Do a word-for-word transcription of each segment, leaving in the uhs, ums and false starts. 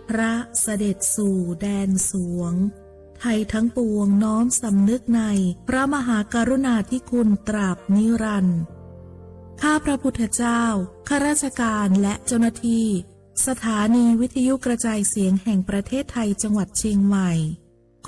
พระเสด็จสู่แดนสวง ไทยทั้งปวงน้อมสำนึกในพระมหากรุณาธิคุณตราบนิรันดร์ ข้าพระพุทธเจ้า ข้าราชการและเจ้าหน้าที่ สถานีวิทยุกระจายเสียงแห่งประเทศไทยจังหวัดเชียงใหม่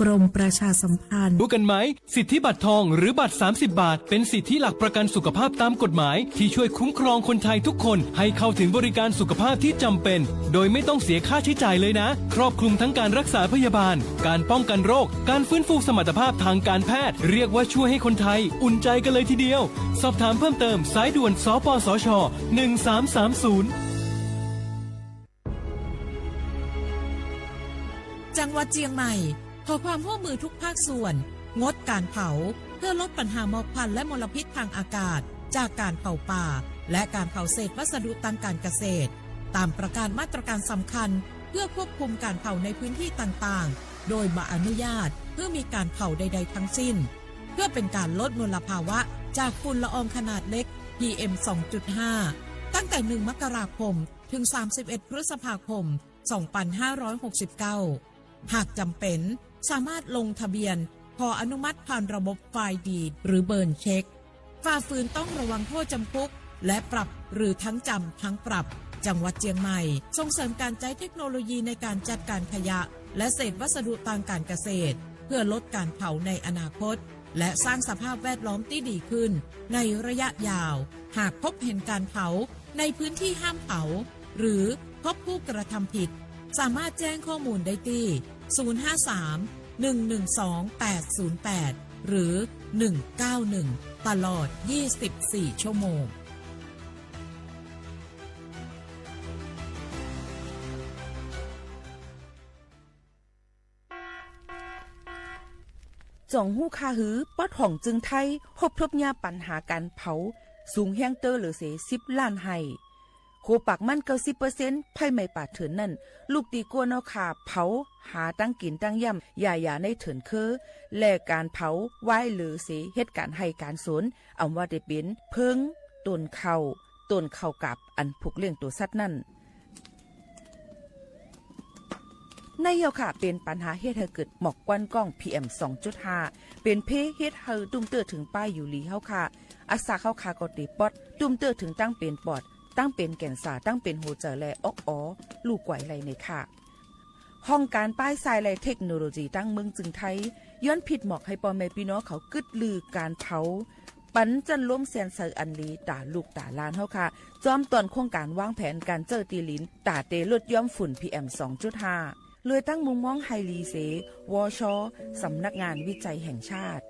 กรมประชาสัมพันธ์ รู้กันไหม สิทธิบัตรทองหรือบัตรสามสิบบาท เป็นสิทธิหลักประกันสุขภาพตามกฎหมาย ที่ช่วยคุ้มครองคนไทยทุกคนให้เข้าถึงบริการสุขภาพที่จำเป็น โดยไม่ต้องเสียค่าใช้จ่ายเลยนะ ครอบคลุมทั้งการรักษาพยาบาล การป้องกันโรค การฟื้นฟูสมรรถภาพทางการแพทย์ เรียกว่าช่วยให้คนไทยอุ่นใจกันเลยทีเดียว สอบถามเพิ่มเติมสายด่วน สปสช หนึ่งสามสามศูนย์ จังหวัดเชียงใหม่ ขอความร่วมมือทุกภาคส่วน งดการเผา เพื่อลดปัญหาหมอกควันและมลพิษทางอากาศ จากการเผาป่า และการเผาเศษวัสดุทางการเกษตร ตามประกาศมาตรการสำคัญ เพื่อควบคุมการเผาในพื้นที่ต่างๆ โดยบ่อนุญาตเพื่อมีการเผาใดๆ ทั้งสิ้น เพื่อเป็นการลดมลภาวะจากฝุ่นละอองขนาดเล็ก พีเอ็ม สองจุดห้า ตั้งแต่ หนึ่ง มกราคม ถึง สามสิบเอ็ด พฤษภาคม สองพันห้าร้อยหกสิบเก้า หากจำเป็น สามารถลงทะเบียนขออนุมัติผ่านระบบไฟล์ดีด หรือเบิร์นเช็ค ฝ่าฝืนต้องระวังโทษจำคุก และปรับ หรือทั้งจำทั้งปรับ จังหวัดเชียงใหม่ ส่งเสริมการใจ๊เทคโนโลยีในการจัดการขยะ และเศษวัสดุทางการเกษตร เพื่อลดการเผาในอนาคต และสร้างสภาพแวดล้อมที่ดีขึ้นในระยะยาว หากพบเห็นการเผาในพื้นที่ห้ามเผา หรือพบผู้กระทำผิด สามารถแจ้งข้อมูลได้ที่ ศูนย์ห้าสาม หนึ่งหนึ่งสอง แปดศูนย์แปด หรือ หนึ่งเก้าหนึ่ง ตลอด ยี่สิบสี่ ชั่วโมง จ๋องฮู้ค่าหื้อ ปอดของจึงไทย ฮบทบเยียะปัญหาก๋านเผา สูงแฮงเต๊อะเหลือเสีย สิบล้านไฮ่ โหปากมัน เก้าสิบเปอร์เซ็นต์ ไฟไหม้ป่าเถื่อนนั้น ลุกตี้กั๊วเนาะค่าเผา หาตังกิ๋นตังย่ำ หญ้าๆ ในเถินเค้อ และก๋านเผา วายเหลือเสีย เฮ็ดก๋านไฮ่ก๋านสวน อ่ำว่าได้เป๋น เผิง ต้นข้าว ต้นข้าวกาบ อันผูกเลี้ยงตั๋วสัตว์นั้น ในเฮาค่ะ เป๋นปัญหาเฮ็ดหื้อเกิดหมอกควันก้อง พีเอ็ม สองจุดห้า เป๋นเภเฮ็ดหื้อตุ้มเตื้อเถิงป้ายอยู่หลีเฮาค่ะ อัสสาเฮาค่ะก็เตะป๊อด ตุ้มเตื้อเถิงตังเป๋นปอด ตังเป๋นแก๋นซาร์ ตังเป๋นหัวใจ๋ และอ๊อกอ๋อ ลู่ก๋วยไหล่เน่ยค่ะ ห้องก๋านป้ายทรายและเทคโนโลยีตังเมืองจึงไทย ย้อนผิดหมอกหื้อป้อแม่ปี้น้องเขากึ๊ดลือก๋านเผา ปันจั้นลมแสนใสอันดี ต๋าลูกต๋าหลานเฮาค่ะ จอมต้อนโครงก๋านวางแผนก๋านเจิ่อตี้หลิน ต๋าเตลดย้อมฝุ่น พีเอ็ม สองจุดห้า โดยตั้งมุมมองหื้อหลีเส วช สำนักงานวิจัยแห่งชาติ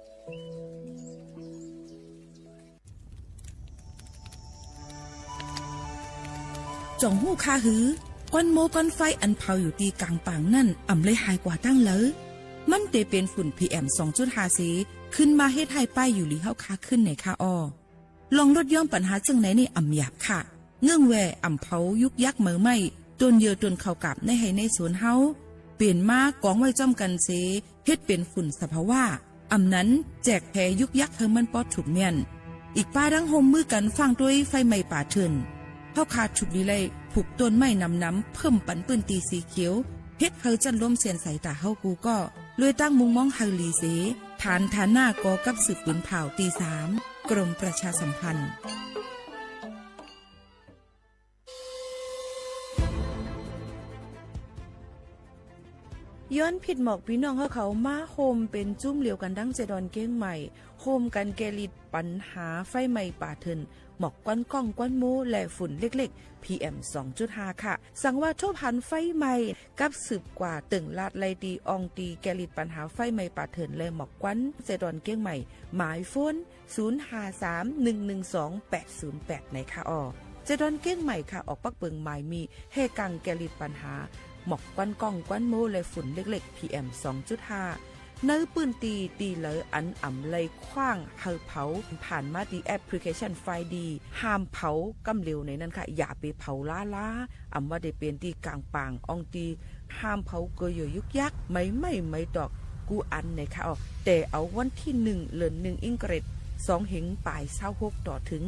จ๋องฮู้ค่าหื้อ ควันโม้ควันไฟอันเผาอยู่ตี้ก๋างป่างนั้น อ่ำได้หายกว่าตังเหลอ มันเตเป๋นฝุ่น พีเอ็ม สองจุดห้า เส ขึ้นมาเฮ็ดหื้อป้ายอยู่หลีเฮาค่ะขึ้นเน่ยค่ะอ้อ ลองลดย้อมปัญหาเจิ่งไหนนี่อ่ำหยาบค่ะ เงื่องแว่อ่ำเผายุกยักเหมอไหม้ ต้นเยื่อต้นข้าวกาบในไฮ่ในสวนเฮา เป๋นมากองไว้จ้อมกั๋นเส เฮ็ดเป๋นฝุ่นสภาวะ อ่ำนั้นแจกแผยุกยักหื้อมันปอดถูกเมี้ยน อีกป้าดั้งฮ่มมือกั๋นฟั่งตวยไฟไหม้ป่าเถื่อน เฮาค่ะถูกดีไล่ผูกต้นไม้หนำๆ เพิ่มปันปื้นตี้สีเขียว เฮ็ดหื้อจั้นลมแสนใสต๋าเฮากู้ก็ โดยตั้งมุมมองหื้อหลีเส ฐานฐานะก่อกับสืบปืนผ่าวตี้สาม กรมประชาสัมพันธ์ ย้อนผิดหมอกปี้น้องเฮาเขามาโฮมเป๋นจุ้มเหลียวกั๋นดั้งเจดอนเก้งใหม่ โฮมกั๋นแก้ฤทธิ์ปัญหาไฟไหม้ป่าเถื่อน หมอกควันก้องควันโม้และฝุ่นเล็กๆ พีเอ็ม สองจุดห้า ค่ะ สังว่าทบหันไฟไหม้ กับสืบกว่าเติ่งลาดไล่ตี้อ่องตี้แก้ฤทธิ์ปัญหาไฟไหม้ป่าเถื่อนและหมอกควันเจดอนเก้งใหม่ หมายโฟน ศูนย์ห้าสาม หนึ่งหนึ่งสอง แปดศูนย์แปด เน่ยค่ะอ้อ เจดอนเก้งใหม่ค่ะ ออกปักเปิงหมายมีแห่กังแก้ฤทธิ์ปัญหา หมอกควันก้องควันโม้และฝุ่นเล็กๆ พีเอ็ม สองจุดห้า ในปื้นตี้ตี้เหลออันอ่ำได้ขว้างหื้อเผา ผ่านมาตี้แอปพลิเคชันไฟดี ห้ามเผาก้ำเหลียวเน่ยนั้นค่ะ อย่าไปเผาล้าๆ อ่ำว่าได้เป๋นตี้ก๋างป่าง อ่องตี้ห้ามเผาเกอเยื่อยุกยัก ไม้ไหม้ไม้ตอก กู้อันเน่ยค่ะอ้อ แต่เอาวันตี้หนึ่ง เดือนหนึ่ง อิงเกรด สองเฮงป๋ายซาวหก ต่อเถิง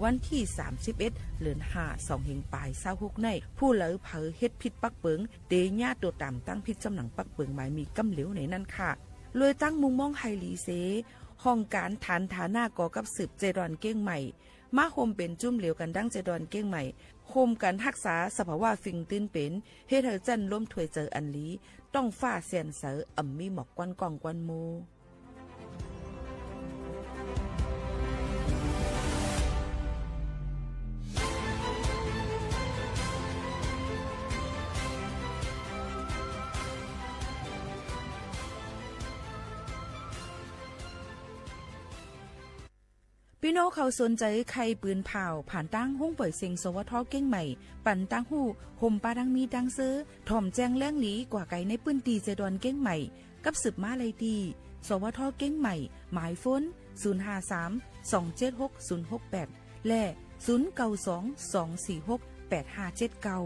วันตี้สามสิบเอ็ด เดือนห้า สองเหียงป๋ายซาวหก ใน ผู้ใดใผเฮ็ดผิดปักเปิง เตรียมตั๋วต๋ามตั้งผิดจำหนังปักเปิงหมายมีก้ำเดียวในนั้นค่ะ เลยตั้งมุมมองหื้อดีเสีย ห้องก๋านฐานฐานะก่อกับสืบเจดอนเกียงใหม่ มาโฮมเป๋นจุ้มเดียวกั๋นดั้งเจดอนเกียงใหม่ โฮมกั๋นฮักษาสภาวะสิ่งตี้เป๋น เฮ็ดหื้อจั้นร่มถ้วยใจ๋อันดี ต๊องฟ้าแสนใส อ่ำมีหมอกควันก้องควันหมู่ ปี้น้องเขาสนใจ๋ใค่ปืนผ่าว ผ่านตางห้องป่อยเสียง สวท เกียงใหม่ ปันตางฮู้ โฮมปะตังมีตางซื่อ ถ่อมแจ้งเรื่องดีกว่าไกลในปื้นตี้เจดอนเกียงใหม่ กับสืบมาได้ตี้ สวท เกียงใหม่ หมายโฟน ศูนย์ห้าสาม สองเจ็ดหก ศูนย์หกแปด และ ศูนย์เก้าสอง สองสี่หก แปดห้าเจ็ดเก้า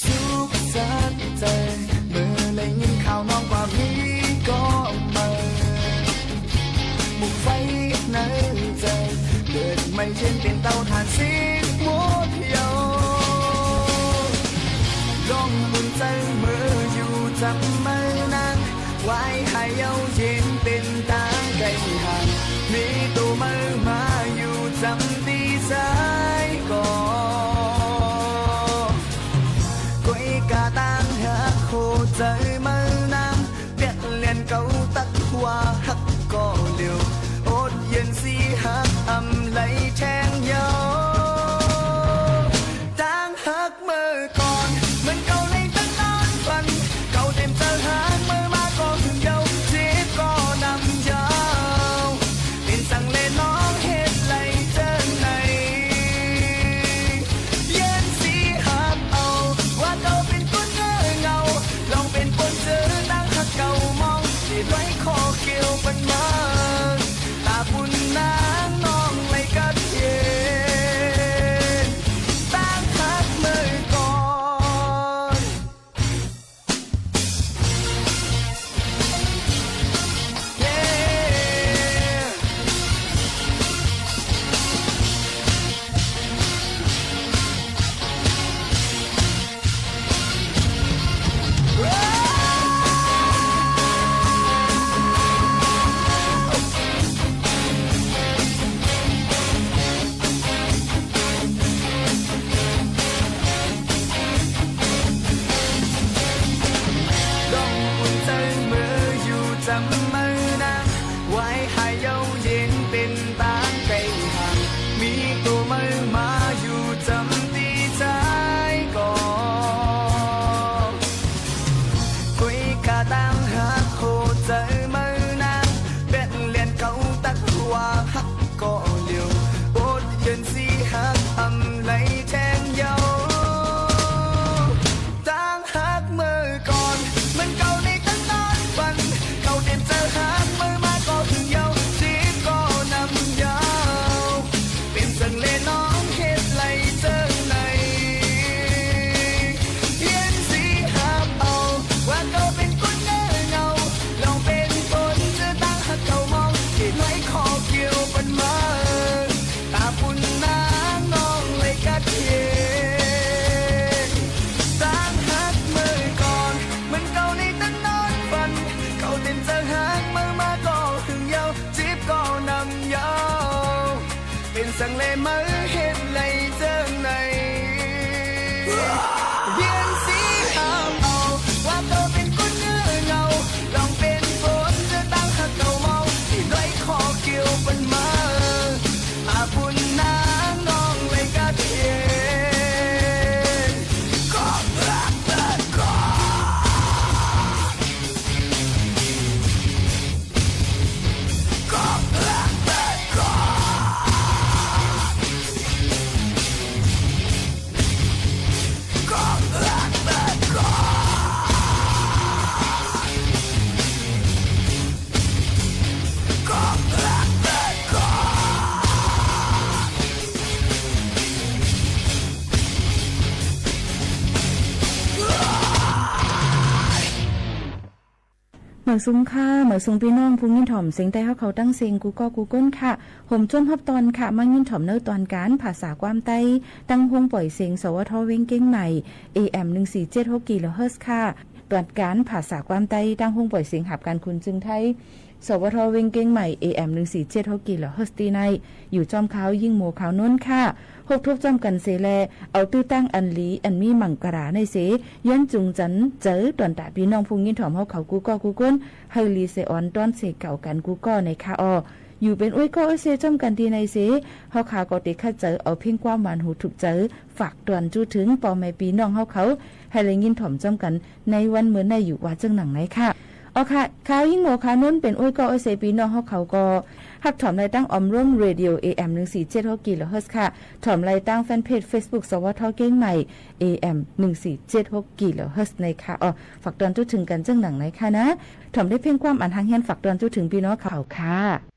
สุขสันต์ใจ๋ เมื่อได้ยินข่าวน้องกว่ามีก็เมิน หมู่ไฟในใจ๋ เกิดใหม่เจียนเป๋นเต้าถ่านสีหมดเหี่ยว ดองบุญใจ๋เมื่ออยู่จำเมินนั้น วายหายเย้าเย็นเป๋นตางไกลห่าง มีตั๋วเมินมาอยู่จำตี้สายก่อ ก้อยกาตางฮักโหใจ๋เมินนั้น เปียกเลียนเก่าตักว่าฮักก่อเหลียว อดเย็นสีฮักอำไหลแทงเย้า ตางฮักเมื่อก่อน เหมือนเก่าในตำนานฝัน เก่าเต็มใจ๋ฮักเมินมาก่อหึงเย้า เจ็บก่อนำเย้า เป๋นสังแลน้องเฮ็ดไหลเจิ่งไหน เย็นสีฮักเอา ว่าเก่าเป๋นคนเงาเงา ลองเป๋นคนเจอตางฮักเก่ามอง เจ็บไหลคอเกี่ยวปันมา ตาบุญนางน้องไหลกัดเย็น ตางฮักเมื่อก่อน ดองบุญใจ๋เมื่ออยู่จำเมินนั้น วายหายเย้าเย็นเป๋นตางไกลห่าง มีตั๋วเมินมาอยู่จำตี้สายก่อ ก้อยกาตางฮักโหใจ๋เมินนั้น เปียกเลียนเก่าตักว่าฮักก่อเหลียว อดเย็นสีฮักอำไหลแทงเย้า ตางฮักเมื่อก่อน เหมือนเก่าในตำนานฝัน เก่าเต็มใจ๋ฮักเมินมาก่อหึงเย้า เจ็บก่อนำเย้า เป๋นสังแลน้องเฮ็ดไหลเจิ่งไหน เย็นสีฮักเอา ว่าเก่าเป๋นคนเงาเงา ลองเป๋นคนเจอตางฮักเก่ามอง เจ็บไหลคอเกี่ยวปันมา ตาบุญน สังแลเมอเฮ็ดไหลเจิ่งไหน เวียนสีหาเอา ว่าโตเป๋นคนเงา ต้องเป๋นฝนจะตั้งหากเก่าเมา ตี้ด้อยขอเกี่ยวเปิ้นมา อาบุญนางน้องไหลกาเตียน หมายสูงค่ะ หมายสูงปี้น้องผู้ยินถ่อมเสียงใต้เฮาเขาตั้งเสียงกู้ก้อกู้ก้นค่ะ โหมจมฮับตอนค่ะ มายินถ่อมเนื้อตอนก๋านภาษาความใต้ ตั้งห้องป่อยเสียง สวท เวียงเกียงใหม่ เอเอ็ม หนึ่งสี่เจ็ดหก กิโลเฮิรตซ์ค่ะ ตอนก๋านภาษาความใต้ ตั้งห้องป่อยเสียงหับก๋านคนจึงไทย สวท เวียงเกียงใหม่ เอเอ็ม หนึ่งสี่เจ็ดหก กิโลเฮิรตซ์ ตี้ใน อยู่จ้อมข้าวยิ่งโมข้าวนนท์ค่ะ พบทบจ้อมกั๋นเสียแล เอาตื้อตั้งอันหลี อันมีมังกลาในเสีย ย้อนจุงจันเจ๋อตอนตาปี้น้องผู้ยินถ่อมเฮาเขากู้ก้อกู้ก้น หื้อลีเสียอ่อนต้อนเสียเก่ากั๋นกู้ก้อในค่ะออ อยู่เป๋นอุ้ยก้ออุ้ยเสียจ้อมกั๋นตี้ในเสีย เฮาขาก็เตะคัดเจ๋อเอาเพลงความหวานหูถูกใจ๋ ฝากตอนจู้เถิงป้อแม่ปี้น้องเฮาเขา หื้อได้ยินถ่อมจ้อมกั๋นในวันเมื่อในอยู่ว่าเจิ่งหนังในค่ะ ออค่ะ ข้าวยิ่งโมข้าวนนท์เป๋นอุ้ยก้ออุ้ยเสียปี้น้องเฮาเขาก็ ฮับถ่อมได้ตั้งออมร่วมเรดิโอ เอเอ็ม หนึ่งสี่เจ็ดหก กิโลเฮิรตซ์ ค่ะ ถ่อมได้ตั้งแฟนเพจเฟซบุ๊ก สวท เกียงใหม่ เอเอ็ม หนึ่งสี่เจ็ดหก กิโลเฮิรตซ์ ในค่ะออ ฝากตอนจู้เถิงกั๋นเจิ่งหนังในค่ะนะ ถ่อมได้เพลงความอันฮักเฮียนฝากตอนจู้เถิงปี้น้องเขาค่ะ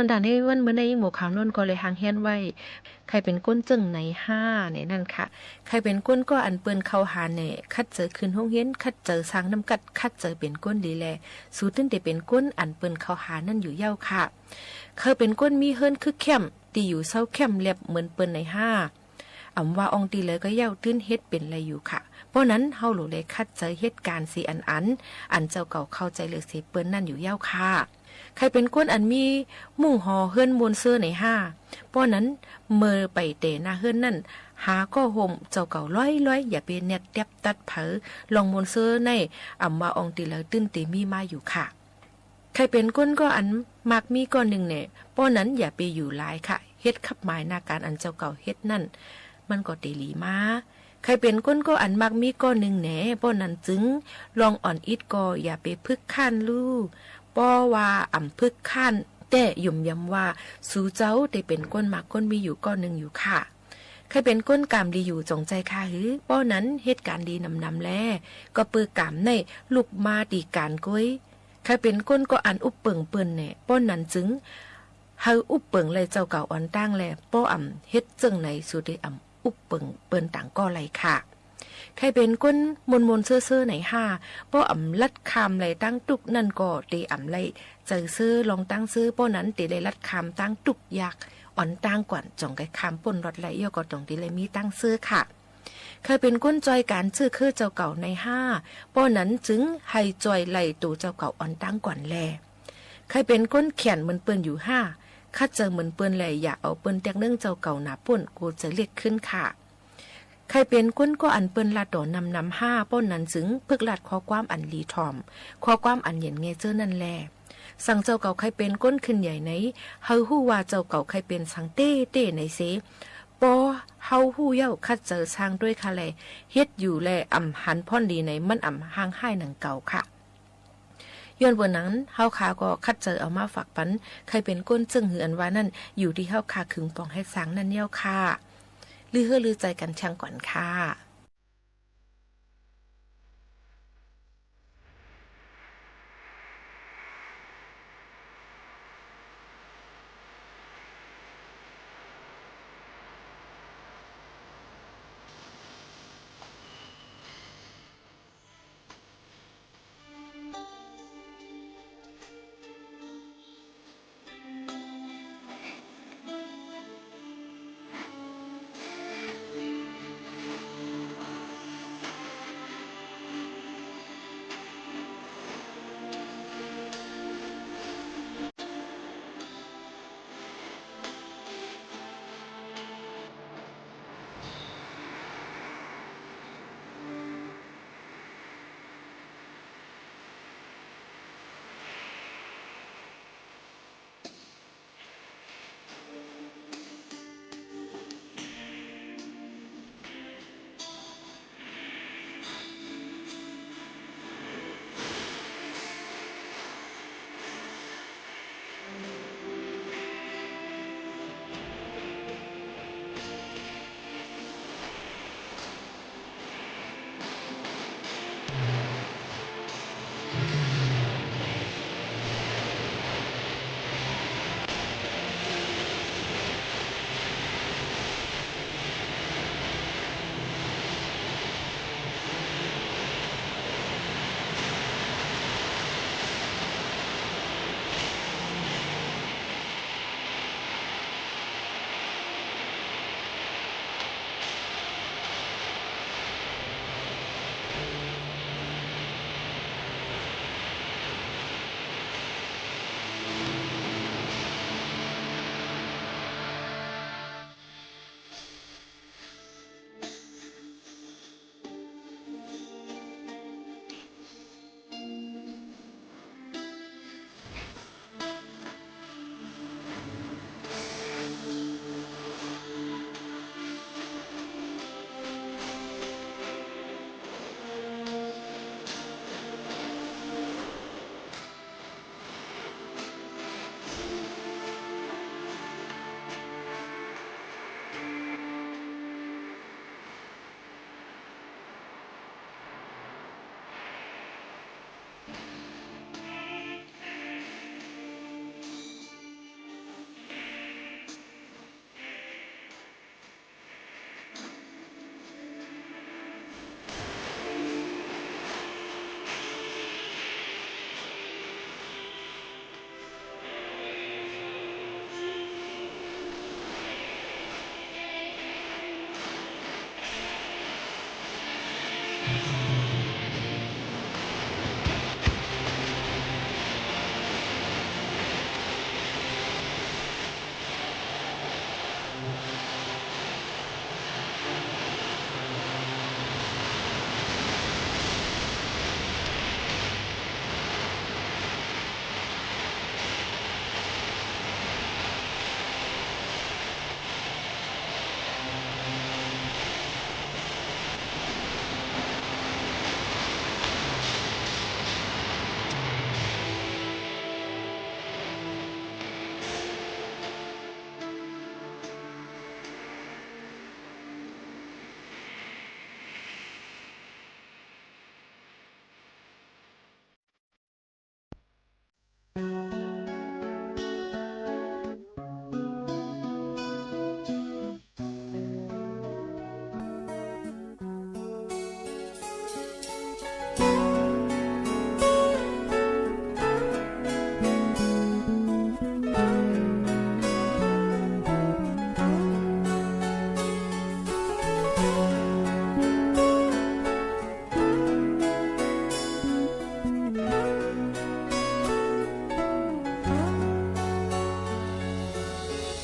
ส่วนตางในวันเมื่อในอิ้งหมวกขาวโน้นก็เลยหางเฮียนไว้ ใค่เป๋นคนเจิ่งไหนห้า ในนั้นค่ะ ใค่เป๋นคนก่ออันเปิ้นเข้าหาแหน่ ขัดใจ๋ขึ้นโฮงเฮียน ขัดใจ๋สร้างน้ำกัด ขัดใจ๋เป๋นคนดีแล สูตึงได้เป๋นคนอันเปิ้นเข้าหานั้นอยู่เย้าค่ะ ใค่เป๋นคนมีเฮือนคึกแค้ม ตี้อยู่เซาแค้มแล็บเหมือนเปิ้นไหนห้า อ่ำว่าอ่องตี้ใดก็เย้า ตึงเฮ็ดเป๋นไหลอยู่ค่ะ ป้อนั้นเฮาหลูแลขัดใจ๋เฮ็ดก๋านสีอันอัน อันเจ้าเก่าเข้าใจ๋เหลือเสียเปิ้นนั้นอยู่เย้าค่ะ ใค่เป๋นคนอันมีมุ้งหอเฮือนมวนเซอไหนห้า ป้อนั้นเมื่อไปแต่หน้าเฮือนนั้น หาก้อห่มเจ้าเก่าลอยๆ อย่าไปแน็ดแต๊บตัดเผา ลองมวนเซอใน อ่ำว่าอ่องตี้ใดตึงเต๋มีมาอยู่ค่ะ ใค่เป๋นคนก่ออันมักมีก้อนึ่งแหน่ ป้อนั้นอย่าไปอยู่หลายค่ะ เฮ็ดคับหมายหน้าก๋านอันเจ้าเก่าเฮ็ดนั้น มันก็เต๋หลีมา ใค่เป๋นคนก่ออันมักมีก้อนึ่งแหน่ ป้อนั้นจึง ลองอ่อนอิดก็อย่าไปพึกค้านลู่ ป้อว่าอ่ำพึกค้านแต๊ ย่อมยำว่า สูเจ้าเต๋เป๋นคนมักคนมีอยู่ก้อนึ่งอยู่ค่ะ ใค่เป๋นคนก๋ามดีอยู่จ๋องใจ๋ข้าหื้อ ป้อนั้นเฮ็ดก๋านดีนำๆ แล ก็ปื้อก๋ามในลุกมาตี้ก๋านก๊วย ใค่เป๋นคนก่ออันอุบเปิงเปิ้นแหน่ ป้อนั้นจึง หื้ออุบเปิงไหล่เจ้าเก่าอ่อนตั้งแล ป้ออ่ำเฮ็ดเจิ่งไหนสูเต๋อ่ำอุบเปิงเปิ้นตางก่อไหล่ค่ะ ใค่เป๋นคนมวนๆ เซอๆ ไหนห้า ป้ออ่ำลัดคามไหล่ตางตุ๊กนั้นก็เต๋อ่ำไหล่ใจ๋เซอ ลองตางเซอ ป้อนั้นเต๋ไหล่ลัดคามตางตุ๊กยากอ่อนตั้งก่อน จ๋องใค่คามป้นลอดไหล่ เยียะก็ต้องเต๋ไหล่มีตางเซอค่ะ ใค่เป๋นคนจ้อยก๋านจื้อคือเจ้าเก่าไหนห้า ป้อนั้นจึงหื้อจ้อยไหล่ตั๋วเจ้าเก่าอ่อนตั้งก่อนแล ใค่เป๋นคนเขียนเหมือนเปิ้นอยู่ห้า ขัดใจ๋เหมือนเปิ้นแล อย่าเอาเปิ้นแต๊กเนื่องเจ้าเก่าหนาป้น กูจะเรียกขึ้นค่ะ ใค่เป๋นคนก่ออันเปิ้นลาดต่อนำๆ ห้า ป้อนั้นจึง พึกลาดข้อความอันหลีถ่อม ข้อความอันเย็นแง่เจ้อนั้นแล สังเจ้าเก่าใค่เป๋นคนขึ้นใหญ่ไหน หื้อฮู้ว่าเจ้าเก่าใค่เป๋นสังเต๊ๆ ไหนเส ป้อเฮาฮู้เย้า ขัดใจ๋สร้างตวยข้าแล เฮ็ดอยู่แลอ่ำหันพ่อนดีไหน มันอ่ำห่างฮ้ายหนังเก่าค่ะ ย้อนเปิ้นนั้น เฮาข้าก็ขัดใจ๋เอามาฝากปัน ใค่เป๋นคนเจิ่งหื้ออันว่านั้น อยู่ตี้เฮาข้าขึงป๋องเฮ็ดสร้างนั้นเย้าค่ะ ลือเฮือลือใจ๋กั๋นแจ้งก่อนค่ะ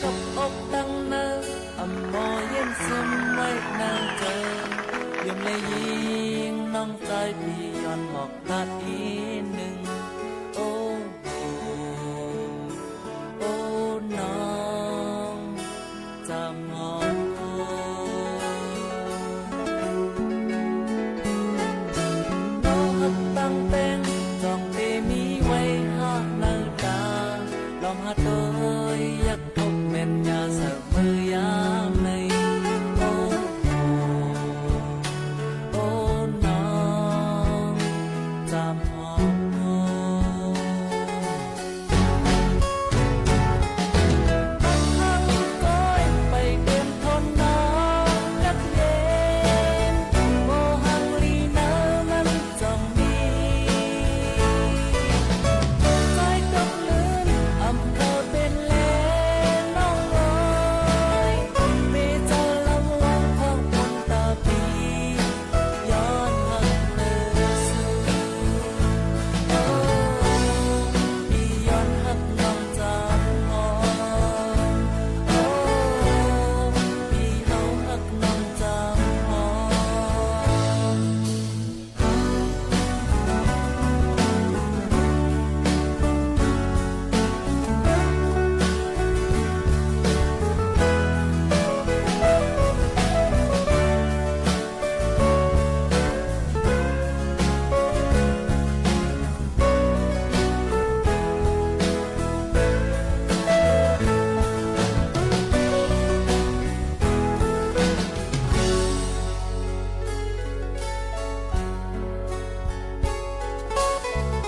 กับอกตังเนอ อำหมอเยียมเสียมไว้ในใจ๋ โยมและหญิงน้องจาย ปี้ย้อนบอกลาอีกนึ่ง โอ้ โอ้ โอ้ น้อง จำหอม บ่ฮักตังแปง จ้องเตมีไว้หาเนินต๋า ลองหาโตย อยากทบแม่นยาเสมอยามใน โอ้ โอ้ น้อง จำหอม ย้อนฮักเนินสุด โอ้ ปี้ย้อนฮักน้องจำหอม โอ้ ปี้เฮาฮักน้องจำหอม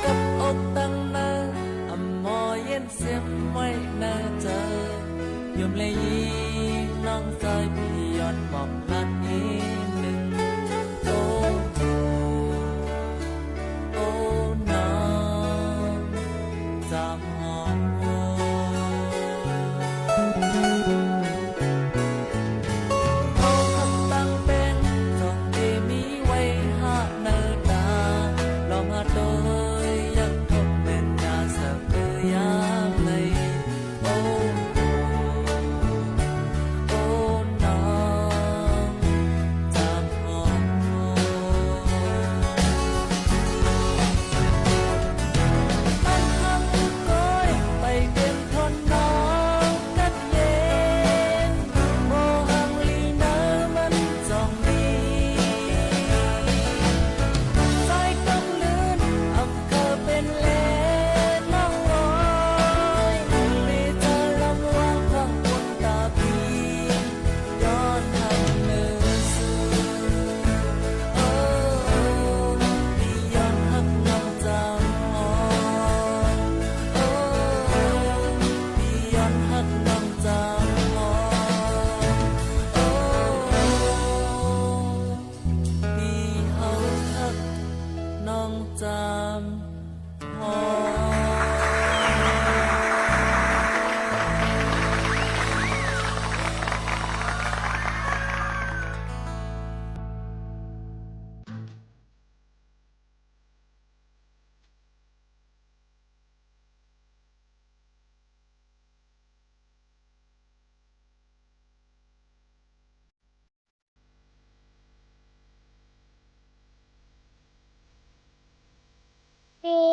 กับอกตังเนอ อำหมอเยียมเสียมไว้ในใจ๋ โยมและหญิงน้องจาย ปี้ย้อนบอกลาอีกนึ่ง โอ้ โอ้ น้อง จำหอม เอาฮักตังแปง จ้องเตมีไว้หาเนินต๋า ลองหาโตย อยากทบแม่นยาเสมอยามใน โอ้ โอ้ น้อง จำหอม มันทำก้อยไปเต็มทนน้องกัดเย็น บ่หังลีเนอมันจ้องมี สายตกลื่น อำเภอเป็นแลน้องลอย เมเจอลำวางของคนตาผี ย้อนฮักเนินสุด โอ้ ปี้ย้อนฮักน้องจำหอม โอ้ ปี้ย้อนฮักน้องจำหอม โอ้ ปี้เฮาฮักน้องจำ ปี้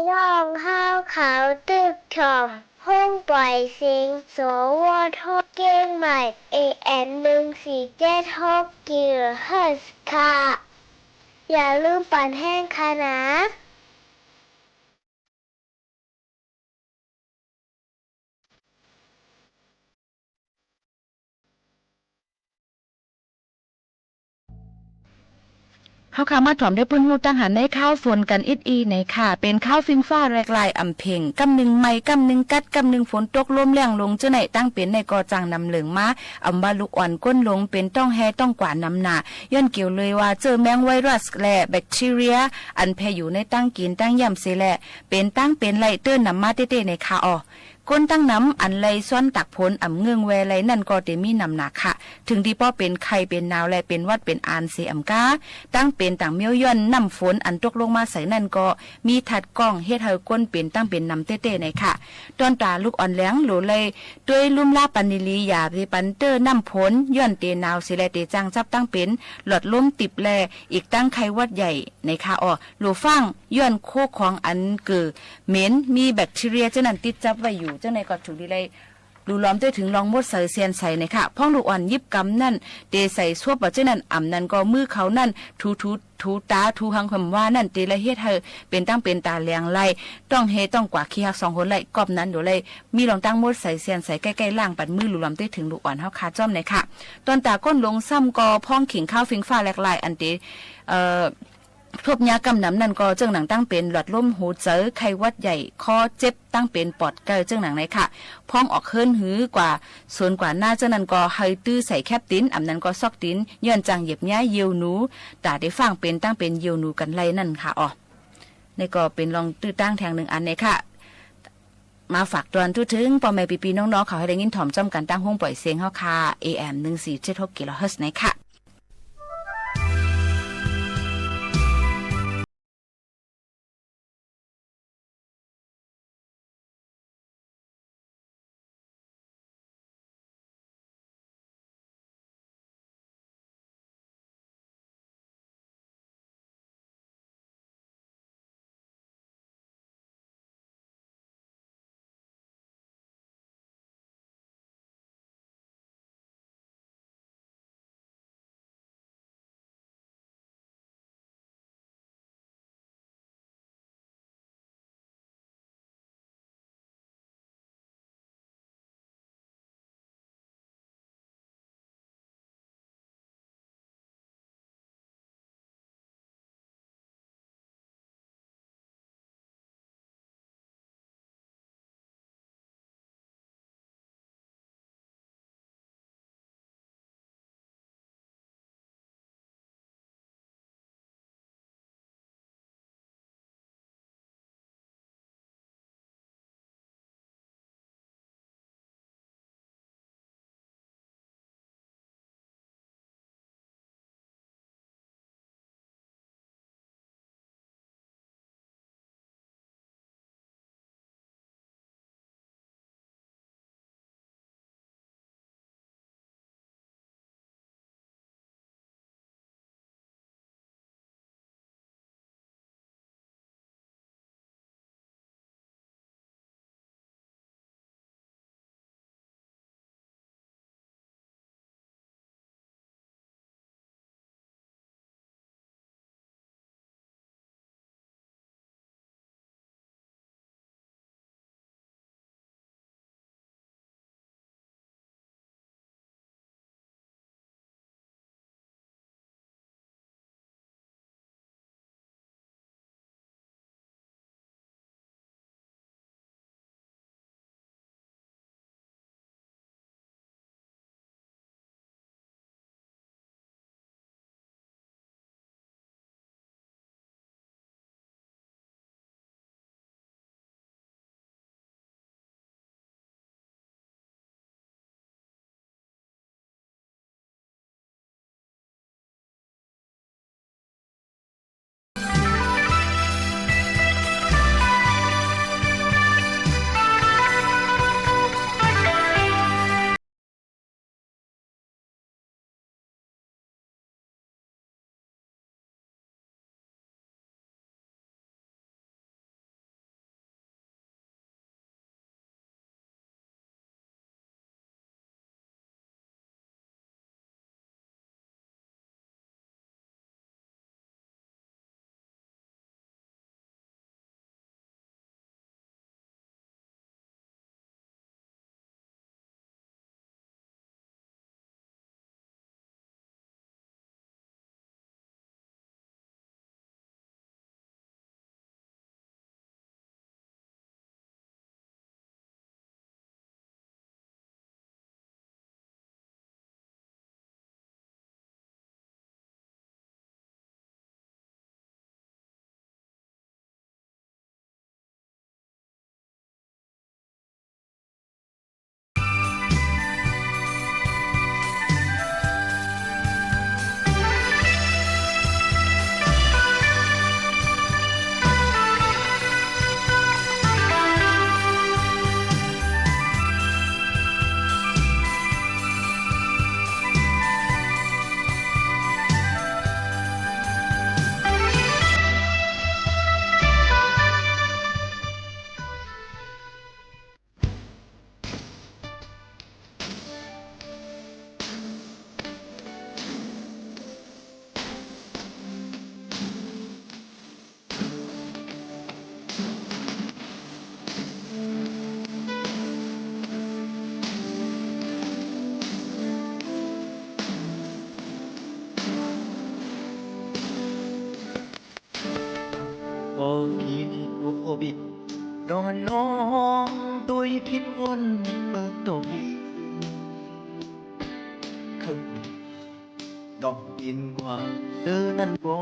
น้องเฮาเขาตึกถ่อม ห้องปล่อยเสียง สวท เจียงใหม่ เอเอ็ม หนึ่งสี่เจ็ดหก กิโลเฮิรตซ์ ค่ะ อย่าลืมปั่นแฮงค่ะนะ เฮาค่ะมาถ่อมเตื้อปื้นฮู้ตั้งหันในข่าวฝนกั๋นอีกตี้ในค่ะ เป๋นข่าวฟิงฟ้าแหลกลายอ่ำเพ็ง ก้ำนึ่งไหม้ ก้ำนึ่งกั๊ด ก้ำนึ่งฝนตกลมแล้งลง เจ้าไหนตั้งเป๋นในก็จั้งนำเหลิงมา อ่ำว่าลูกอ่อนก้นหลงเป๋นต้องแฮต้องกว่าหนำหนา ย้อนเกี่ยวเลยว่าเจื้อแมงไวรัสและแบคทีเรีย อันแผ่อยู่ในตังกิ๋นตังเยี่ยมเสียแหละ เป๋นตังเป๋นไล่เตื้อหนำมาเต๊ๆ ในค่ะออ ก้นตังหนำอันไล่ซ้อนตากฝนอ่ำเงิ้งแวไล่นั่นก็เต๋มีหนำหนาค่ะ เถิงตี้ป้อเป๋นไข้เป๋นหนาวและเป๋นหวัดเป๋นอานเสียอ่ำก้า ตังเป๋นตังเมี้ยวย้อนน้ำฝนอันตกลงมาใส่นั่นก็มีธัดก้องเฮ็ดหื้อก้นเป๋นตังเป๋นหนำเต๊ๆ ในค่ะ ต้อนต๋าลูกอ่อนแหลงหลูไล่ ตวยลุ่มลาปันดีๆ อย่าไปปันเตื้อน้ำฝน ย้อนเต๋หนาวเสียแลเต๋จั้งจับตังเป๋น หลอดลมตีบแล อีกตังไข้หวัดใหญ่ ในค่ะออ หลูฟั่ง ย้อนโคของอันเกิ่นเหม็น มีแบคทีเรียเจ้านั้นติดจับไว้อยู่ เจ้าในก็ถูกดีไล่ หลูหลอมเตื้อเถิงลองมดใสเซียนใสในค่ะ พ่องลูกอ่อนหยิบกำนั่น เต๋ใส่ซวบบ่าเจ้านั้น อ่ำนั้นก็มือเขานั่น ถูๆ ถูต๋า ถูหังหำว่านั่น เต๋ไล่เฮ็ดหื้อเป๋นตังเป๋นต๋าแหลงไล่ ต้องแฮต้องกว่าขี้ฮักสองคนไล่ กอบนั้นโดไล่ มีลองตั้งมดใสเซียนใสใก้ๆ ล้างปัดมือหลูหลอมเตื้อเถิงลูกอ่อนเฮาค่ะจ้อมในค่ะ ต้อนต๋าก้นหลงซ้ำก็พ่องขิงข่าวฟิงฟ้าแหลกลายอันเต๋ เอ่อ ทบยาก้ำหนำนั่นก็เจื้องหนังตังเป๋นหลอดลมหัวใจ๋ ไข้หวัดใหญ่ คอเจ็บตังเป๋นปอดไก้เจื้องหนังในค่ะ พ่องออกเฮือนหือกว่าสวนกว่านาเจ้านั้นก็หื้อตื้อใส่แคบตี๋น อ่ำนั้นก็ซอกตี๋น ย้อนจั้งเหยียบเยียะเยี่ยวหนู ต๋าเต๋ฟั่งเป๋นตังเป๋นเยี่ยวหนูกั๋นไล่นั่นค่ะออ นี่ก็เป๋นลองตื้อตั้งแถงนึ่งอันในค่ะ มาฝากตวนทั่วเถิงป้อแม่ปี้ๆ น้องๆ เขาหื้อได้ยินถ่อมจ้อมกั๋นตังห้องป่อยเสียงเฮาค่ะ เอ เอ็ม หนึ่งสี่เจ็ดหก กิโลเฮิรตซ์ในค่ะ นอนน้องตุ้ยพิมพ์วนเมืองตก เคิ่งดอกอินกว่าเดินนั้นบ่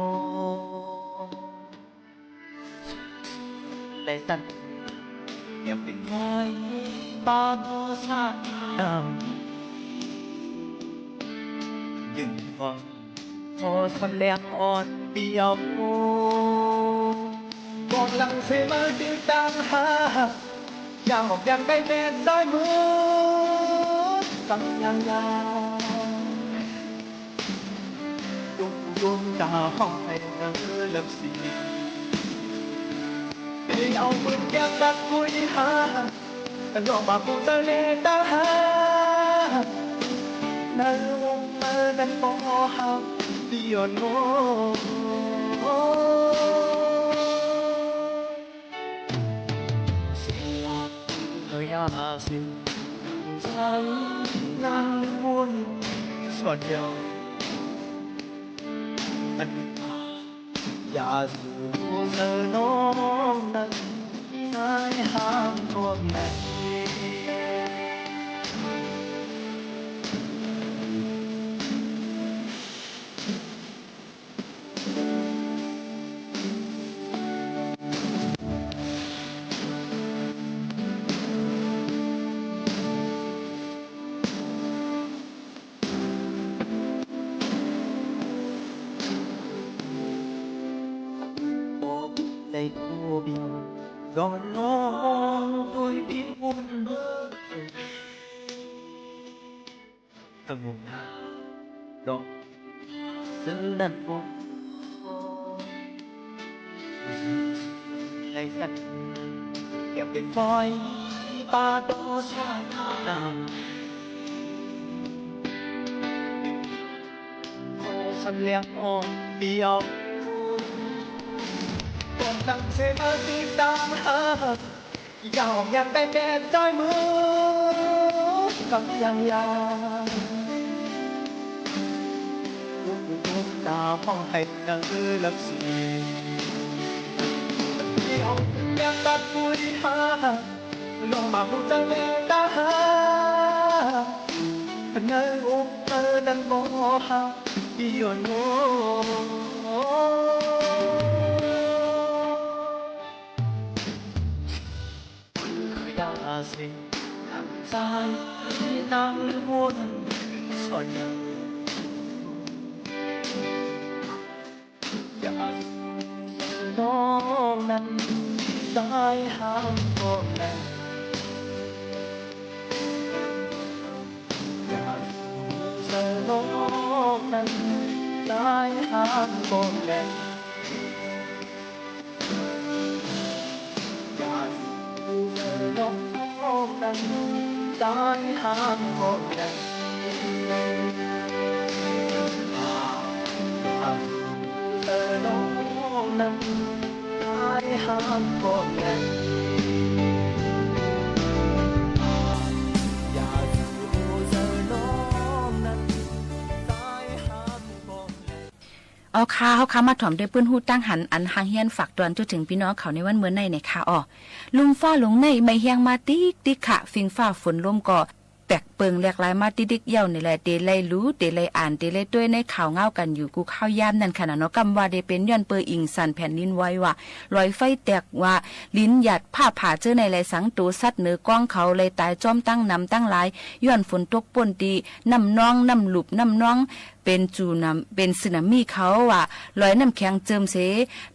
และตัดเปรียบเป๋นไม้ป่าธรรมชาติงาม ดึงความ พอสำแดงอ่อนเปรียว ก่อนหลังเสมอติดตามหา อย่างออกอย่างได้แม่นได้มือ สังยังยาว ดวงดวงตาห้องไห้เงาลับสี เปรียวเอาปืนแก๊สตัดกุยหา ดอกบานผู้เจ้าเล่ห์ตาหา ในวงเมืองนั้นบ่ฮักเดียวโน้ เอ้ย อาสิ ฉันนั่งวนส่วนเดียว อย่าสู่เธอน้องนั้น นายห้ามพวกนั้น บอกได้ผู้เดียว ย้อนน้องด้วยพิมพ์บุญ สงบดอกซึ่งนั้นบ่ ในสัตว์เปรียบเป๋นไม้ป่าธรรมชาติงาม ขอสำแดงอ่อนเปรียว ก่อนหลังเสมอติดตามหา อย่างอย่างได้แม่นได้มือ กำยังยาว ดวงดวงตาห้องไห้เงาลับสี เปรียวแม่นตัดกุยหา ลงมาผู้เจ้าเล่ห์ตาหา ในอกเธอนั้นบ่ฮักเดียวโน้ อย่าสิ สายน้ำวนส่วน อย่าสู่น้องนั้น สายห้ามพวกนั้น อย่าสู่น้องนั้น สายห้ามพวกนั้น อย่าสู่น้องนั้น สายห้ามพวกนั้น อย่าสู่น้องนั้น สายห้ามพวกนั้น อย่าสู่น้องนั้น สายห้ามพวกนั้น เอาค่ะ เอาค่ะ มาถ่อมด้วยปื้นฮู้ตังหัน อันหางเฮียนฝากตวนจุเถิงปี้น้องเขาในวันเมื่อในเนี่ยค่ะ อ้อ ลุ่มฟ้าลงในไม่แฮงมาติ๊กติ๊กค่ะ ฟิงฟ้าฝนลมก็แปลกเปิงแหลกหลายมาติ๊กติ๊กเยี่ยวนี่แหละ เตไล่รู้ เตไล่อ่าน เตไล่ตวยในข่าวเงากั๋นอยู่กู้ข้าวยามนั้นค่ะนะเนาะ กำว่าเดเป๋นย้อนเปออิงสันแผ่นดินไหวว่า รอยไฟแตกว่า ลิ้นหยาดฟ้าผ่าเจ้อในหลายสัง ตั๋วสัตว์เหนือก้องเขาไล่ต๋ายจ้อมตังหนำตังหลาย ย้อนฝนตกป้นตี้ น้ำนอง น้ำหลุบ น้ำนอง เป๋นจูน้ำ เป๋นสึนามิเขาว่า ลอยน้ำแข็งเจิ่มเส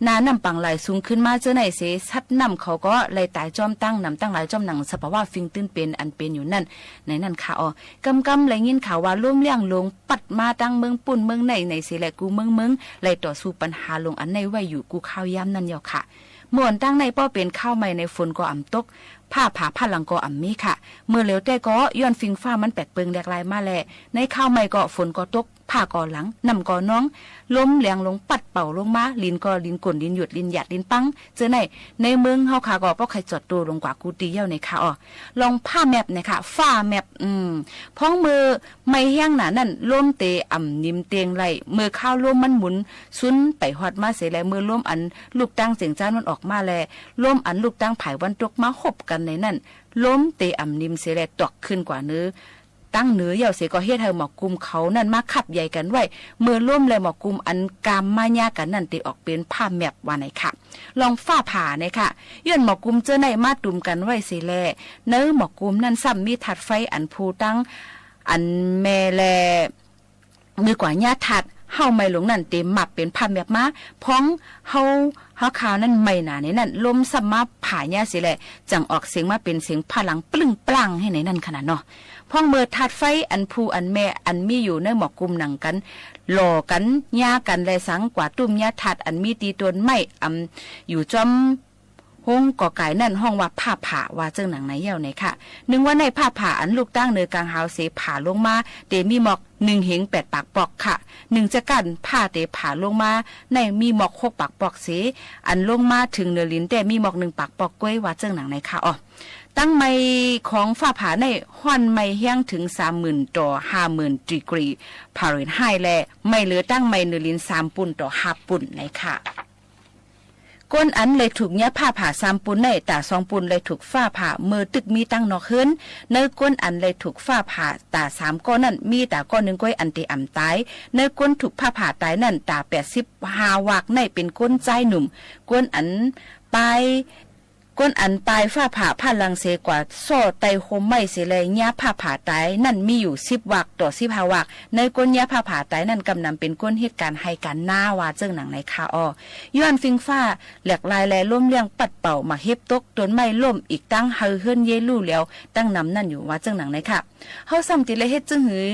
น้ำน้ำปังไหลสูงขึ้นมาเจ้อในเส สัตว์น้ำเขาก็ไล่ต๋ายจ้อมตังหนำตังหลาย จ้อมหนังสภาวะฟิงตื้นเป๋นอันเป๋นอยู่นั้น ในนั้นค่ะ อ้อ กำกำไล่ยินข่าวว่าลมแล้งลงปั๊ดมาตังเมืองปู๊นเมืองในในเสแหละ กู้เมืองเมืองไล่ต่อสู้ปัญหาลงอันในไว้อยู่กู้ข้าวยามนั้นเยี่ยวค่ะ เมื่อวันตังในป้อเป๋นข้าวใหม่ในฝนก็อ่ำตก ฟ้าผ่าฟ้าหลั่งก็อ่ำมีค่ะ เมื่อเหลียวแต๊ก็ย้อนฟิงฟ้ามันแปลกเปิงแหลกหลายมาแล ในคราวใหม่ก็ฝนก็ตก ฟ้าก็หลั่ง น้ำก็นอง ลมแหลงลงปั๊ดเป่าลงมา ลินก็ลินก่น ลินหยุด ลินหยาด ลินปัง เจ้าไหน ในเมืองเฮาค่ะก็ป้อใค่จอดตั๋วลงกว่ากู้ตี้เย้าในค่ะ อ้อ ลองฟ้าแมปในค่ะ ฟ้าแมป อืม พ้องเมื่อไหม้แฮงหนานั้น ลมเตอ่ำนิมเตียงไหล เมื่อคราวลมมันหมุนสุนไปฮอดมาเสียแล เมื่อลมอันลุกตางเสียงจ๊านมันออกมาแล ลมอันลุกตางผายวันตกมาฮบกั๋นในนั้น ลมเตอ่ำนิมเสียแล ตอกขึ้นกว่าเนิน ตางเนินเย้าเสียก็เฮ็ดหื้อหมอกกุมเขานั้นมาคับใหญ่กั๋นไว้ เมื่อลมและหมอกกุมอันกามมาเยียะกั๋นนั้นเตออกเป๋นฟ้าแมปว่าในค่ะ ลองฟ้าผ่าในค่ะ ย้อนหมอกกุมเจ้าไหนมาตุ้มกั๋นไว้เสียแล ในหมอกกุมนั้นซ้ำมีธาตุไฟอันพูตั้ง อันแม่และ เมื่อกว่าเยียะธาตุเฮาไหม้ลงนั้นเตมับเป๋นฟ้าแมปมา พ้องเฮา เฮาคาวนั้นไหม้หนาในนั้น ลมซ้ำมาผ่าเยียะเสียแล จั่งออกเสียงมาเป๋นเสียงฟ้าหลั่งปลึ้งปล้างหื้อในนั้นขนาดเนาะ พ้องเมื่อธาตุไฟอันพูอันแม่อันมีอยู่ในหมอกกุมหนังกั๋น หล่อกั๋น เยียะกั๋นแลสัง กว่าตุ้มเยียะธาตุอันมีตี้ต้นไม้ อำ อยู่จ้อม ฮงก่อก๋ายนั้นฮ้องว่าฟ้าผ่า ว่าเจ้าหนังในเย้าในค่ะ นึ่งวันในฟ้าผ่าอันลุกตางเนินก๋างหาวเสผ่าลงมา เตมีหมอกนึ่งเหงแปดปากปอกค่ะ นึ่งจะก้านฟ้าเตผ่าลงมาในมีหมอกหกปากปอกเส อันลงมาเถิงเนินลินแต๊มีหมอกนึ่งปากปอกก้วย ว่าเจ้าหนังในค่ะ อ้อ ตางไหม้ของฟ้าผ่าในฮ้อนไหม้แฮงเถิงสามหมื่นต่อห้าหมื่นดีกรีฟาเรนไฮต์แล ไหม้เหลือตางไหม้เนินลินสามปูนต่อห้าปูนในค่ะ คนอันได้ถูกเยียะฟ้าผ่าสามปูนใน ต๋าสองปูนได้ถูกฟ้าผ่าเมื่อตึกมีตังนอกเฮือน ในคนอันได้ถูกฟ้าผ่าต๋าสามก้อนั้น มีต๋าก้อนึ่งก้อยอันเตอ่ำต๋าย ในคนถูกฟ้าผ่าต๋ายนั้น ต๋าแปดสิบห้าวากในเป๋นคนจายหนุ่ม คนอันปาย คนอันปายฟ้าผ่าฟ้าหลั่งเสกว่าซ่อใต้ฮ่มไม้เสแล เยียะฟ้าผ่าต๋ายนั้นมีอยู่สิบวากต่อสิบห้าวาก ในคนเยียะฟ้าผ่าต๋ายนั้นกำนำเป๋นคนเฮ็ดก๋านไฮ่ก๋านนา ว่าเจ้าหนังในค่ะ อ้อ ย้อนฟิงฟ้าแหลกหลายแล ลมแหลงปั๊ดเป่า หมากเห็บตก ต้นไม้ล้ม อีกตังหื้อเฮือนเยลู่แล้วตังนำนั้นอยู่ ว่าเจ้าหนังในค่ะ เฮาซ้ำติเลยเฮ็ดจึงหื้อ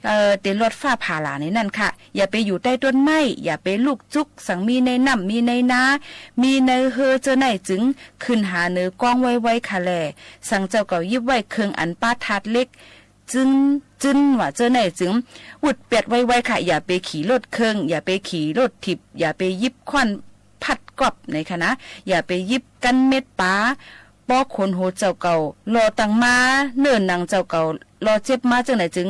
เอ่อ เตลอดฟ้าผ่าหลาในนั้นค่ะ อย่าไปอยู่ใต้ต้นไม้ อย่าไปลูกจุก สังมีในน้ำ มีในนา มีในเฮือเจ้าไหนจึง ขึ้นหาเนินก้องไวๆ ค่ะแล สังเจ้าเก่าหยิบไว้เคิงอันปะถาดเหล็ก จึ้น จึ้นว่าเจ้าไหนจึง อุดแปดไวๆ ค่ะ อย่าไปขี่รถเคิง อย่าไปขี่รถถีบ อย่าไปหยิบค้อนพัดก๊อบในค่ะนะ อย่าไปหยิบกั๋นเม็ดป๋า ป้อขนหัวเจ้าเก่า ลอตังมา เนิ่นหนังเจ้าเก่า ลอเจ็บมาเจ้าไหนจึง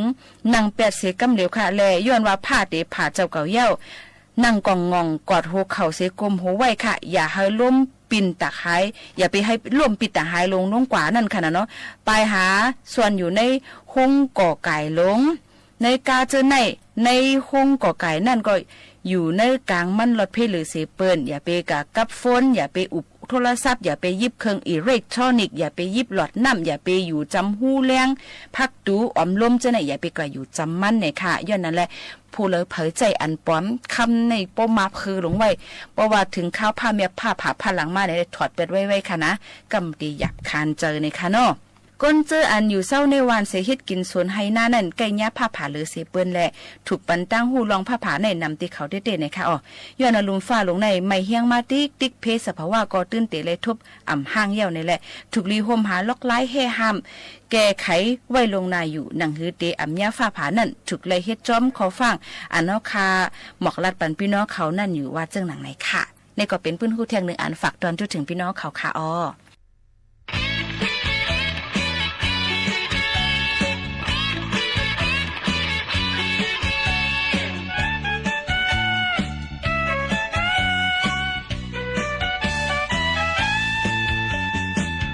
นั่งแปดเสียกำเหลียวค่ะแล ย้อนว่าฟ้าเตผ่าเจ้าเก่าเย้า นั่งก่องง่อง กอดหัวเข่าเสก้มหัวไหว้ค่ะ อย่าหื้อลมปิ่นตากหาย อย่าไปหื้อลมปิ่นตากหายลงลงกว่านั้นค่ะนะเนาะ ไปหาซ่อนอยู่ในฮงก่อก๋ายหลง ในก้าเจ้าไหน ในฮงก่อก๋ายนั้นก็อยู่ในก๋างมันหลอดเพลือเสเปิ้น อย่าไปก่ากับโฟน อย่าไปอุบโทรศัพท์ อย่าไปหยิบเคิงอิเล็กทรอนิกส์ อย่าไปหยิบหลอดน้ำ อย่าไปอยู่จำฮูแลง พักตู อมลมเจ้าไหน อย่าไปก่าอยู่จำมันในค่ะ ย้อนนั้นแหละ ผู้ใดเผยใจ๊อันปลอม คำในป้อมาเผยลงไว้ เพราะว่าเถิงคราวฟ้าแมปฟ้าผ่าฟ้าหลั่งมาในถอดแปดไวๆ ค่ะนะ กำตี้หยาบคายใจ๋ในค่ะเนาะ คนเจ้าอันอยู่เซ้าในวานเส เฮ็ดกิ๋นสวนไฮ่นานั้น ใก้เยียะฟ้าผ่าเหลือเสเปิ้นแล ถูกปันตังฮู้ล่องฟ้าผ่าในนำตี้เขาเต๊ๆ ในค่ะ อ้อ ย้อนอลุมฟ้าหลงในไหม้แฮงมาติ๊กๆ เพศสภาวะก็ตื้นเต๋เลยทบอ่ำฮ้างเย้าในแหละ ถูกลีโฮมหาล็อกไล้แห่ห้าม แก้ไขไว้ล่วงหน้าอยู่ หนังหื้อเตอ่ำเยียะฟ้าผ่านั้น ถูกไล่เฮ็ดจ้อมข้อฟ้าง อันเฮาค่ะ หมอกลัดปันปี้น้องเขานั้นอยู่ ว่าเจ้าหนังในค่ะ นี่ก็เป๋นปื้นฮู้เตี้ยงนึ่งอันฝากตอนจุดเถิงปี้น้องเขาค่ะ อ้อ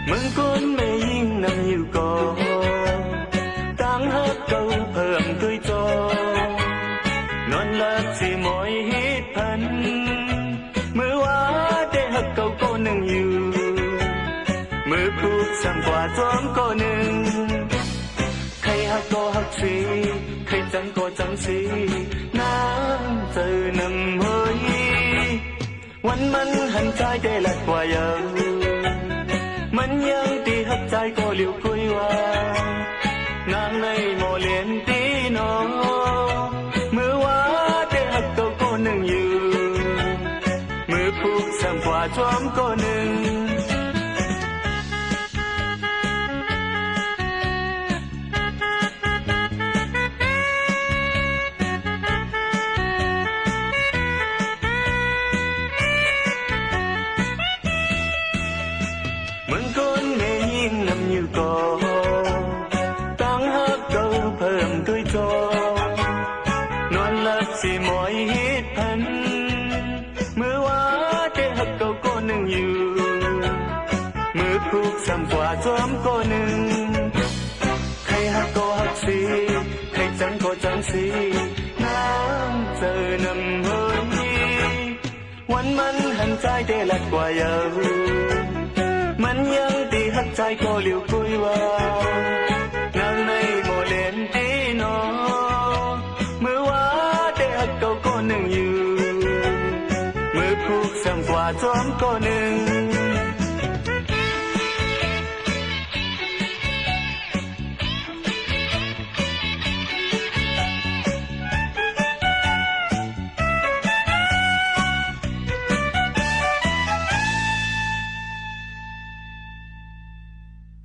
เมืองคนแม่ญิงนั่งอยู่ก่อ ตางฮักเก่าเพิ่มตุ้ยจ่อ นอนหลับสิหมอยฮิดพัน เมื่อว่าแต่ฮักเก่าก้อนึ่งอยู่ เมื่อพูดซ้ำกว่าจ้อมก้อนึ่ง ใค่ฮักก็ฮักเส ใค่จังก็จังเส น้ำเจ้านำเฮย วันมันหันจายแต่ลัดกว่าเยา มันยังตี้ฮักจายก้อเหลียวก้อยว่า นางในหม้อเลียนตี้หนอ เมื่อว่าแต่ฮักเก่าก้อนึ่งอยู่ เมื่อพูดซ้ำกว่าจ้อมก้อนึ่ง จั๋งซี้ น้ำเจิ่นำเฮย วันมันหันจายเตลัดกว่าเยา มันยังตี้ฮักจายก่อหลิวกุยว่า นางในบ่แลนตี้หนอ เมื่อว่าเตฮักเก่าก่อนนึ่งอยู่ เมื่อผูกสั่งกว่าจ้อมก่อนนึ่ง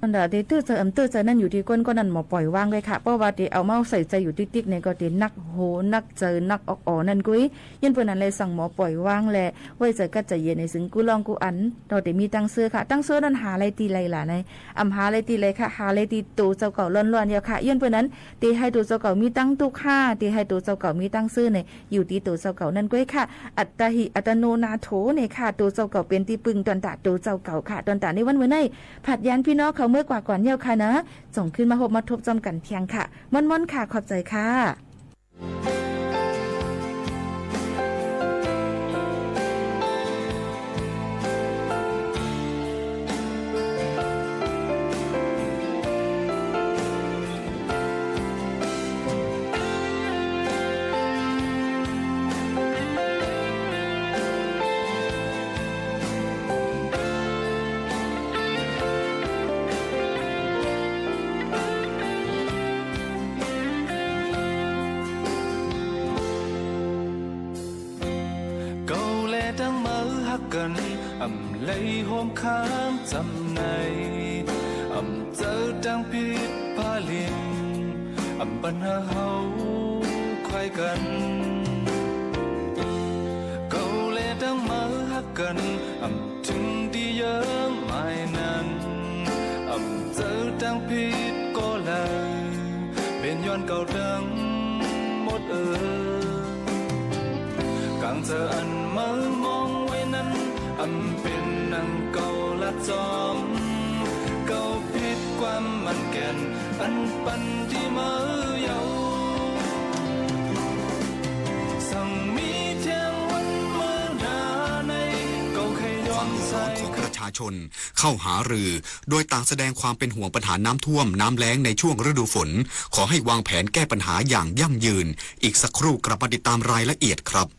อันดาเตตื้อใจ๋อำตื้อใจ๋นั้นอยู่ตี้ก้น ก็นั้นหมอป่อยวางเลยค่ะ เพราะว่าเตเอาเมาใส่ใจ๋อยู่ติ๊กๆ เนี่ยก็เตนักโหนักเจิ่นนักออกอ่อนั่นกุ้ย ย้อนเปื้อนั้นเลยสั่งหมอป่อยวางแล ไว้ใจ๋กัดใจ๋เย็นในซึ่งกู้ล่องกู้อัน เฮาเตมีตังเสื้อค่ะ ตังเสื้อนั้นหาได้ตี้ใดล่ะใน อำหาได้ตี้ใดค่ะ หาได้ตี้ตั๋วเจ้าเก่าล้วนๆ เดียวค่ะ ย้อนเปื้อนั้น เตหื้อตั๋วเจ้าเก่ามีตังตุ๊กค่ะ เตหื้อตั๋วเจ้าเก่ามีตังเสื้อใน อยู่ตี้ตั๋วเจ้าเก่านั่นกุ้ยค่ะ อัตตาหิอัตโนนาโถเนี่ยค่ะ ตั๋วเจ้าเก่าเป๋นตี้ปึงต๋อนต๋าตั๋วเจ้าเก่าค่ะ ต๋อนต๋าในวันเมื่อนี้ ผัดย้านปี้น้องเขาเมื่อกว่าก่อนเย้าค่ะนะ จ่องขึ้นมาฮบมาทบจอมกั๋นเตียงค่ะ ม่วนๆ ค่ะ ขอบใจ๋ค่ะ เก่าแลตังเมื่อฮักกั๋น อ่ำไหลโฮมข้างจ๋ำใน อ่ำเจิ่ตางผิดผาลิน อ่ำปันหาเฮาควายกั๋น เก่าแลตังเมื่อฮักกั๋น อ่ำ เถิงตี้เยิงหมายนั้น อ่ำเจิ่ตางผิดก่อไหล เป๋นย้อนเก่าตังหมดเอ่ย ก๋างเจิ่อันเมื่อมองไว้นั้น อ่ำเป๋นนังเก่าลัดจอม เก่าผิดความมั่นแก่น อันปันตี้เมื่อเยาว์ สั่งมีเตียงวันเมื่อหน้าใน เก่าใค่ย้อนใส่ ของประชาชน เข้าหารือ โดยต่างแสดงความเป็นห่วงปัญหาน้ำท่วม น้ำแล้งในช่วงฤดูฝน ขอให้วางแผนแก้ปัญหาอย่างยั่งยืน อีกสักครู่กลับมาติดตามรายละเอียดครับ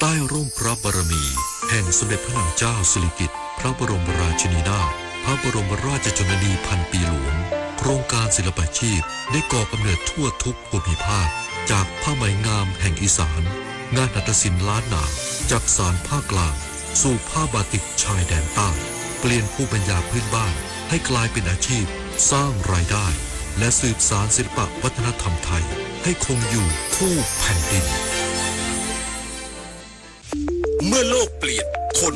ใต้ร่มพระบารมี แห่งสมเด็จพระนางเจ้าสิริกิติ์ พระบรมราชินีนาถ พระบรมราชชนนีพันปีหลวง โครงการศิลปาชีพได้ก่อกำเนิดทั่วทุกภูมิภาค จากผ้าไหมงามแห่งอีสาน งานหัตถศิลป์ล้านนา จักสานภาคกลาง สู่ผ้าบาติกชายแดนใต้ เปลี่ยนภูมิปัญญาพื้นบ้านให้กลายเป็นอาชีพ สร้างรายได้ และสืบสานศิลปะวัฒนธรรมไทย ให้คงอยู่คู่แผ่นดิน เมื่อโลกเปลี่ยน คน